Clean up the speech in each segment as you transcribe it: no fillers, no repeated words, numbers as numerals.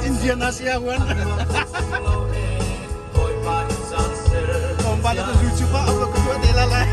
Indian Asia wan. Tlawmpal ah YouTube ah upload ka tuah te la lai.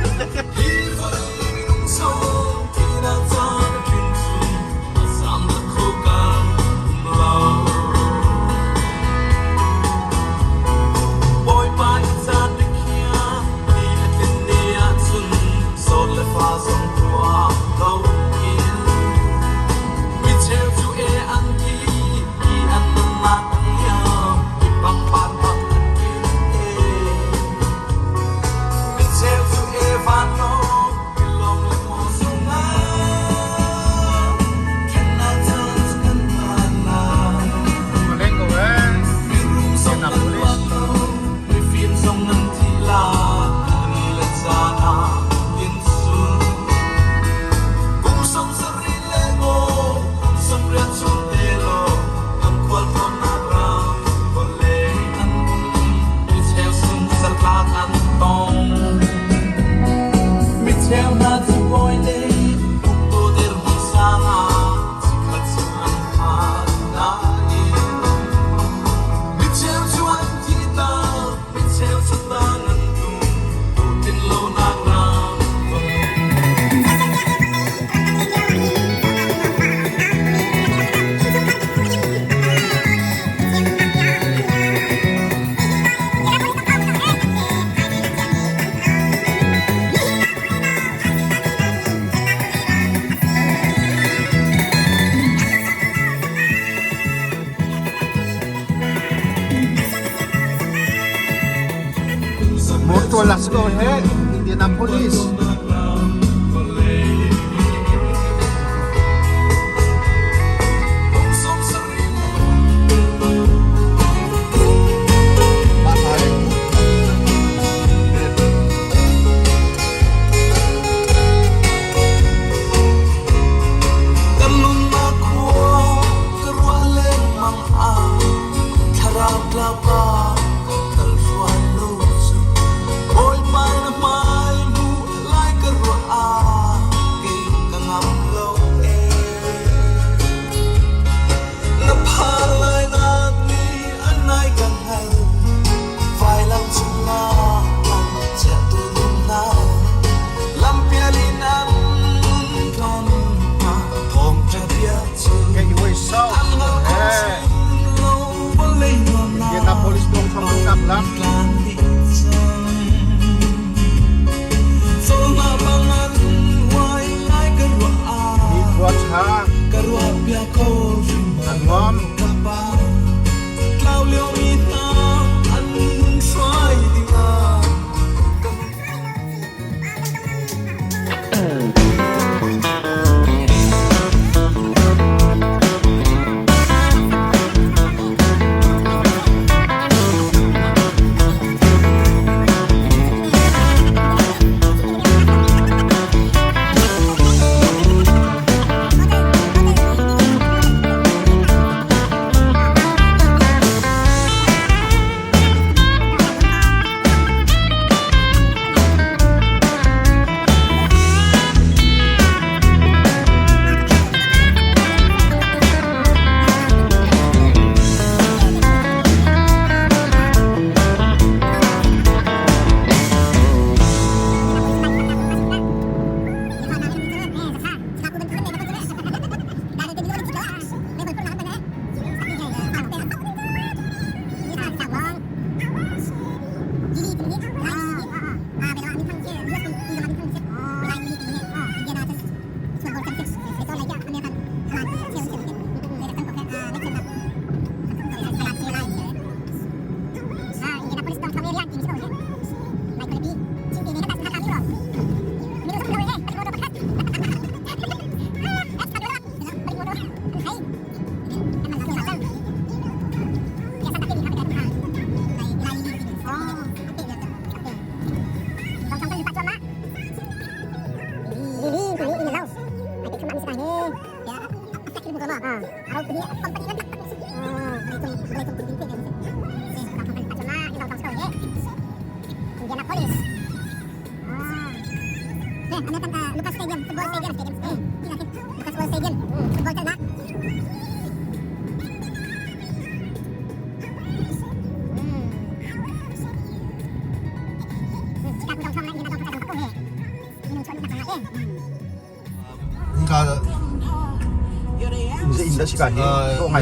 Motor let's go ahead Indianapolis.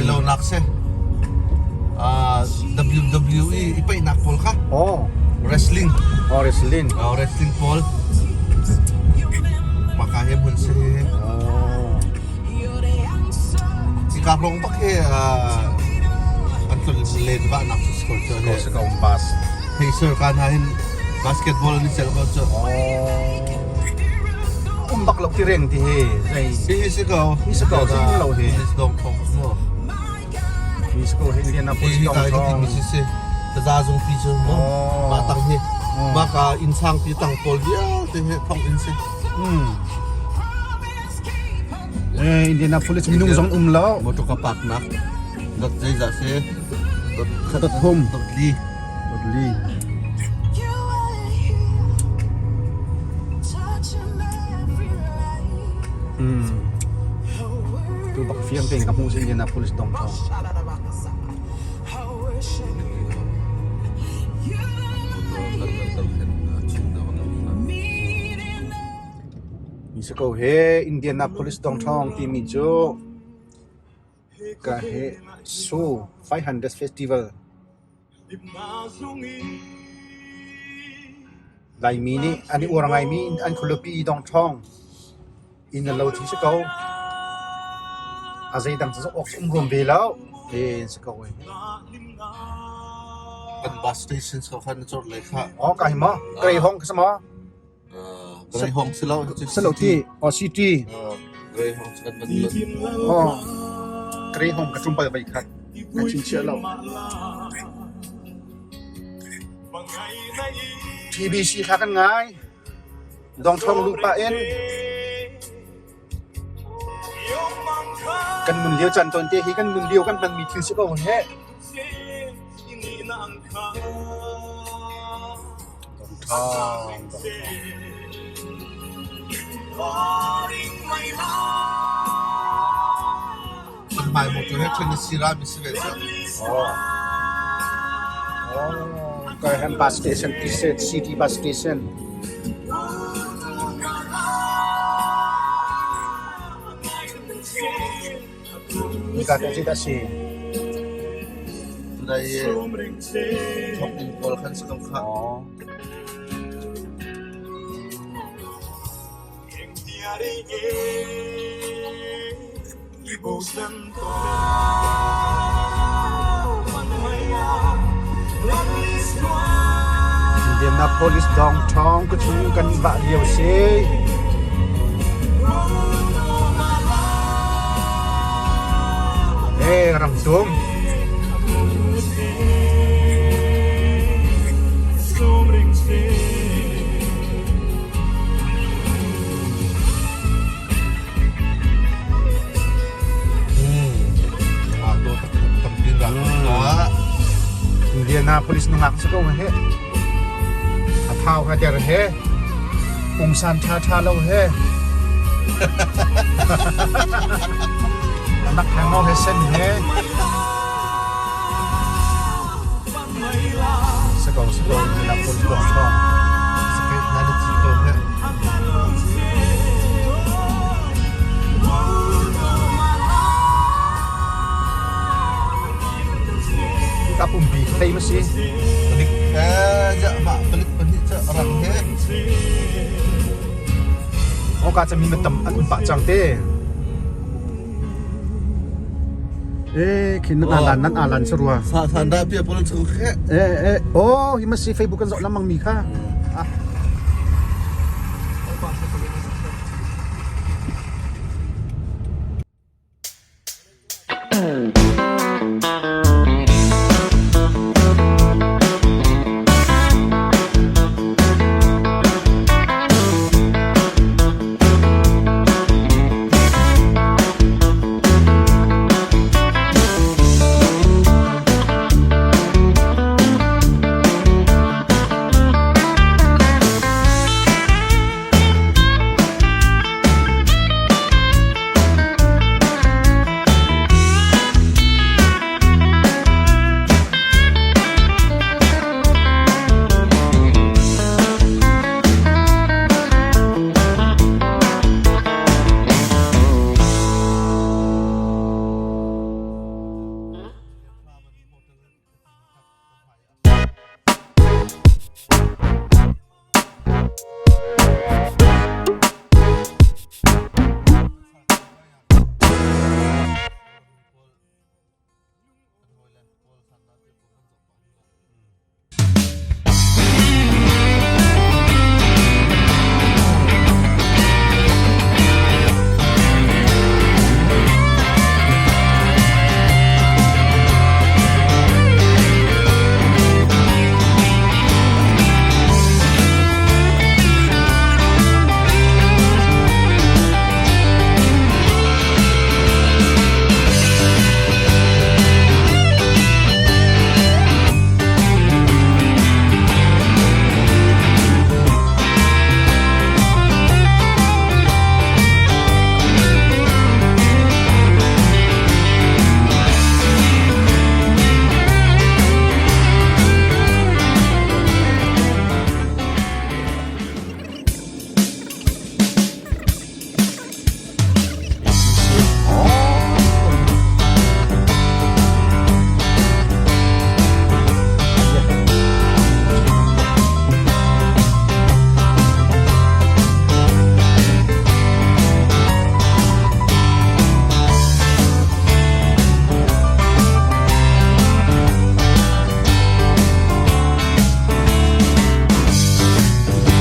Lonak si. WWE i paihnak pawl kha. Oh. Wrestling. Oh, wrestling. Oh, wrestling pawl. Maka he hmun si. Oh. Hika rong bak hi an tlun len va nak cu si ko cu. Ko si ko bas. Pacer kan ha hin basketball an i celh ko cu. Oh. Um bak lo ti reng ti hi. Zei. Hi hi si ko. Hi si ko, si lo hi. This dong thong mo. Hi si ko hi Indianapolis Hi dong hi ka ti thong. mi si si. Taza zung pi cu mo. Oh. Ma tang hi. Oh. Ma ka inn sang pi tang pawl vialte hi thong in si. Eh, Indianapolis minung zong um lo. Motor ka park nak. Dot zeizah si? Dot khat. Dot hum. Dot li. Dot li. Tu bak fiang tein ka hmuh si Indianapolis dong thong. Mi si ko he Indianapolis dongṭhawng timi cu ka he Su 500 Festival Laimi nih an i uar ngaimi an khualipi dongṭhawng inn a lo thi si ko. A zeidang cu awk um ruam ve lo. Te si ko ei. Kan bus station so khan na chor le kha. Oh, ka hi maw? Greyhound ka si maw? Greyhound si lo. Si lo ti. Oh, city. Greyhound kan ban Oh. Greyhound ka ṭumpal vai khat. Ka chinchiah lo. TBC kha kan ngai. Dongthong luh pah in kan nun lio caan tawn te hi kan nun lio kan hmanmi thil si ko heh. Dongthong, dongthong. Hmai motor he Tennessee ra mi si ve cu. Oh. Oh, Graham bus station, city bus station. Hika te zeidah a si? Tunai thok in pawl khan si ko kha. Oh. Indianapolis downtown ka chung kan vah lio si. Eh, ramtum. Indianapolis nungak si ko he. A thau ha der he. Pungsan tha tha lo he. Anak hangau he sen he. Sako sako Indianapolis downtown. Sakit na na ci ko he. Ka pumpi thei ma si. Dik eh ja ma Hoka cami tam an um pah cang te. Eh, khi nan alan nan alan sarua. Sa san da pia pon chu khe. Eh eh oh, hi masi Facebook kan zoh lamang mi kha. Ah.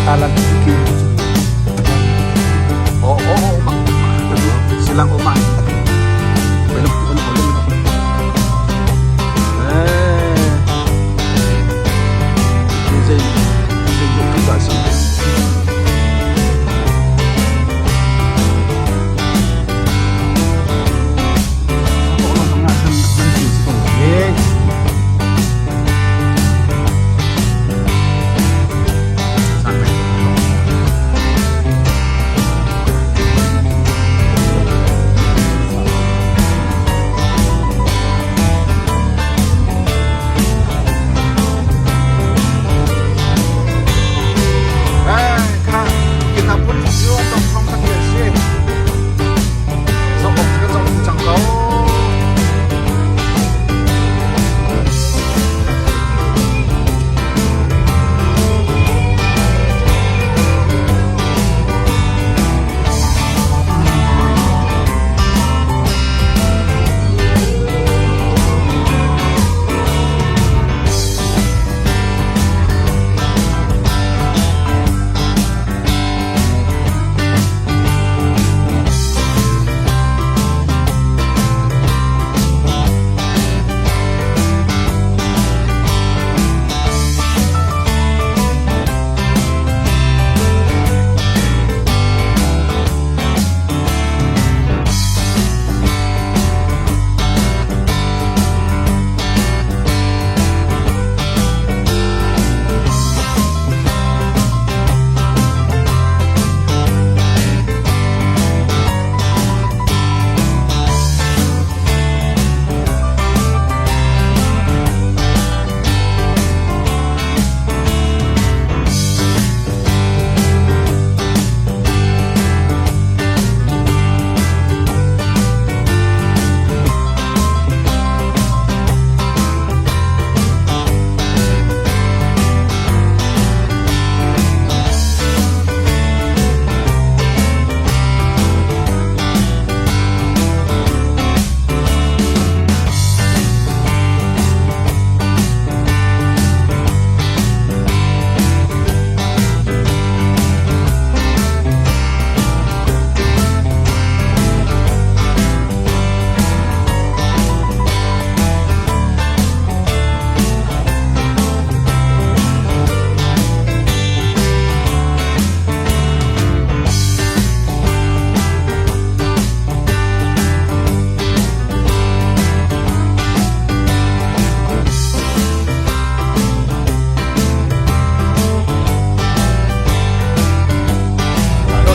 Alan ki. Oh oh oh mak. Silang umak. Belum belum belum. Eh. Zai zai yung kita si. Eh.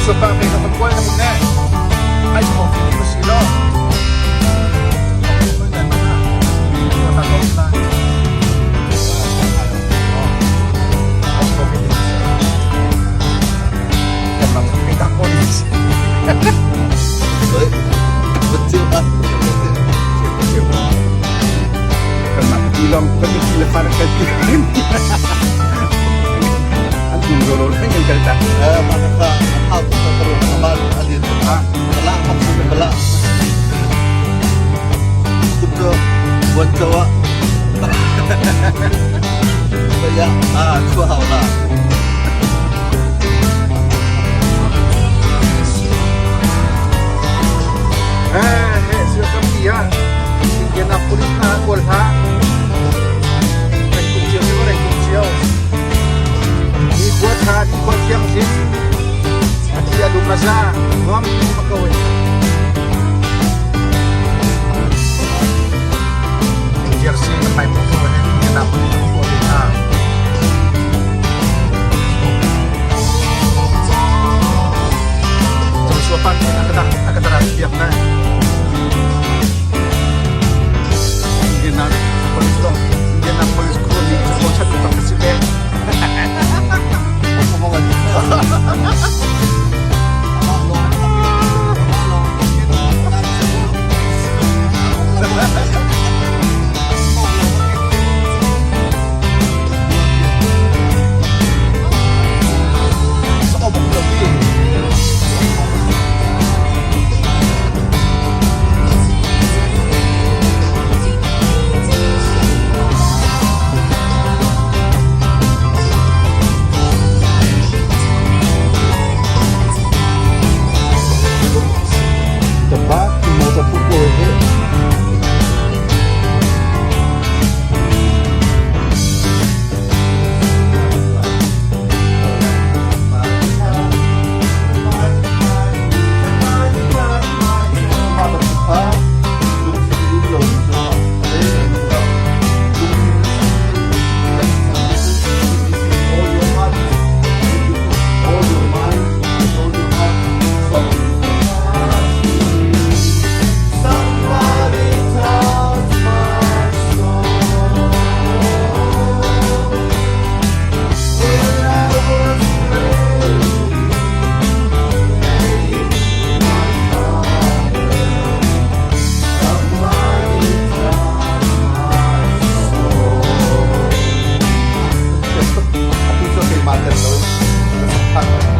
Joshua pa me ka kual na mun ne. Ai coffee ni si lo. เฮ้ยมันเจียวอ่ะ เออมาค่ะข้าวตุ๊กตาลูกบ้านอดีตอ่ะละขอบคุณละคุณเจ้าวันเจ้า哎呀啊，说好了。 Jersey na may moto Indianapolis na po na. Joshua Park akatara biak na. Indianapolis dong. Indianapolis ko ni ko chat ko kasi be. Sa obok lagi. Tepat motor pukul ini. Somebody touch my soul. When I was Atu cu keimah tel lo in.